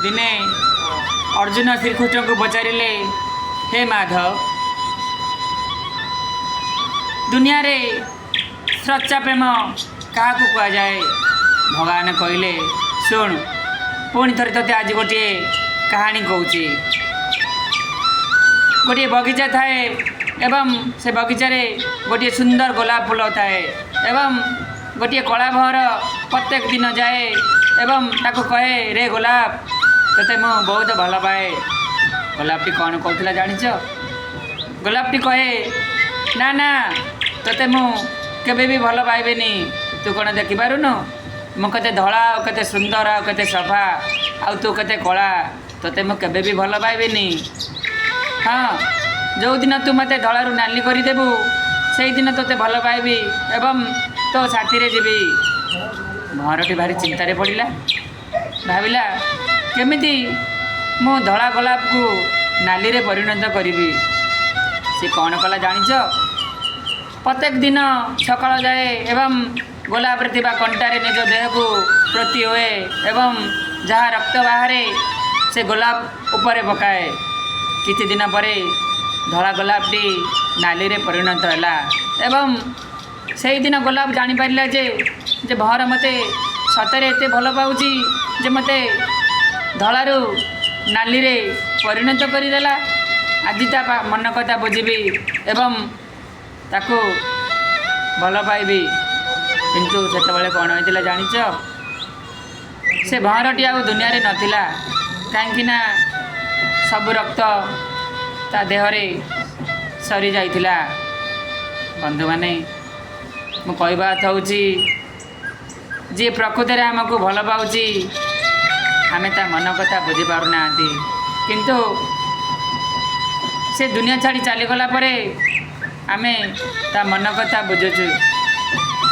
ଦିନେ ଅର୍ଜୁନ ଶ୍ରୀକୃଷ୍ଣଙ୍କୁ ପଚାରିଲେ, ହେ ମାଧବ, ଦୁନିଆରେ ସଚ୍ଚା ପ୍ରେମ କାହାକୁ କୁହାଯାଏ? ଭଗବାନ କହିଲେ, ଶୁଣ, ପୁଣି ଥରେ ତୋତେ ଆଜି ଗୋଟିଏ କାହାଣୀ କହୁଛି। ଗୋଟିଏ ବଗିଚା ଥାଏ ଏବଂ ସେ ବଗିଚାରେ ଗୋଟିଏ ସୁନ୍ଦର ଗୋଲାପ ଫୁଲ ଥାଏ ଏବଂ ଗୋଟିଏ କଳା ଭଅଁର ପ୍ରତ୍ୟେକ ଦିନ ଯାଏ ଏବଂ ତାକୁ କହେ, ରେ ଗୋଲାପ, ତୋତେ ମୁଁ ବହୁତ ଭଲ ପାଏ। ଗୋଲାପଟି କ'ଣ କହୁଥିଲା ଜାଣିଛ? ଗୋଲାପଟି କହେ, ନା ନା, ତୋତେ ମୁଁ କେବେ ବି ଭଲ ପାଇବିନି। ତୁ କ'ଣ ଦେଖିପାରୁନୁ ମୁଁ କେତେ ଧଳା ଆଉ କେତେ ସୁନ୍ଦର ଆଉ କେତେ ସଫା, ଆଉ ତୁ କେତେ କଳା? ତୋତେ ମୁଁ କେବେ ବି ଭଲ ପାଇବିନି। ହଁ, ଯେଉଁଦିନ ତୁ ମୋତେ ଧଳାରୁ ନାଲି କରିଦେବୁ, ସେଇଦିନ ତୋତେ ଭଲ ପାଇବି ଏବଂ ତୋ ସାଥିରେ ଯିବି। ଭଅଁରଟି ଭାରି ଚିନ୍ତାରେ ପଡ଼ିଲା। ଭାବିଲା, କେମିତି ମୁଁ ଧଳା ଗୋଲାପକୁ ନାଲିରେ ପରିଣତ କରିବି? ସେ କ'ଣ କଲା ଜାଣିଛ? ପ୍ରତ୍ୟେକ ଦିନ ସକାଳ ଯାଏ ଏବଂ ଗୋଲାପରେ ଥିବା କଣ୍ଟାରେ ନିଜ ଦେହକୁ ପୋତି ହୁଏ ଏବଂ ଯାହା ରକ୍ତ ବାହାରେ ସେ ଗୋଲାପ ଉପରେ ପକାଏ। କିଛି ଦିନ ପରେ ଧଳା ଗୋଲାପଟି ନାଲିରେ ପରିଣତ ହେଲା ଏବଂ ସେଇଦିନ ଗୋଲାପ ଜାଣିପାରିଲା ଯେ ଭଅଁର ମୋତେ ସତରେ ଏତେ ଭଲ ପାଉଛି ଯେ ମୋତେ ଧଳାରୁ ନାଲିରେ ପରିଣତ କରିଦେଲା। ଆଜି ତା ମନ କଥା ବୁଝିବି ଏବଂ ତାକୁ ଭଲ ପାଇବି। କିନ୍ତୁ ସେତେବେଳେ କ'ଣ ହେଇଥିଲା ଜାଣିଛ? ସେ ଭଅଁରଟି ଆଉ ଦୁନିଆରେ ନଥିଲା, କାହିଁକି ନା ସବୁ ରକ୍ତ ତା ଦେହରେ ସରିଯାଇଥିଲା। ବନ୍ଧୁମାନେ, ମୁଁ କହିବା ଅର୍ଥ ହେଉଛି, ଯିଏ ପ୍ରକୃତରେ ଆମକୁ ଭଲ ପାଉଛି, ଆମେ ତା ମନ କଥା ବୁଝିପାରୁନାହାନ୍ତି। କିନ୍ତୁ ସେ ଦୁନିଆ ଛାଡ଼ି ଚାଲିଗଲା ପରେ ଆମେ ତା ମନ କଥା ବୁଝୁଛୁ।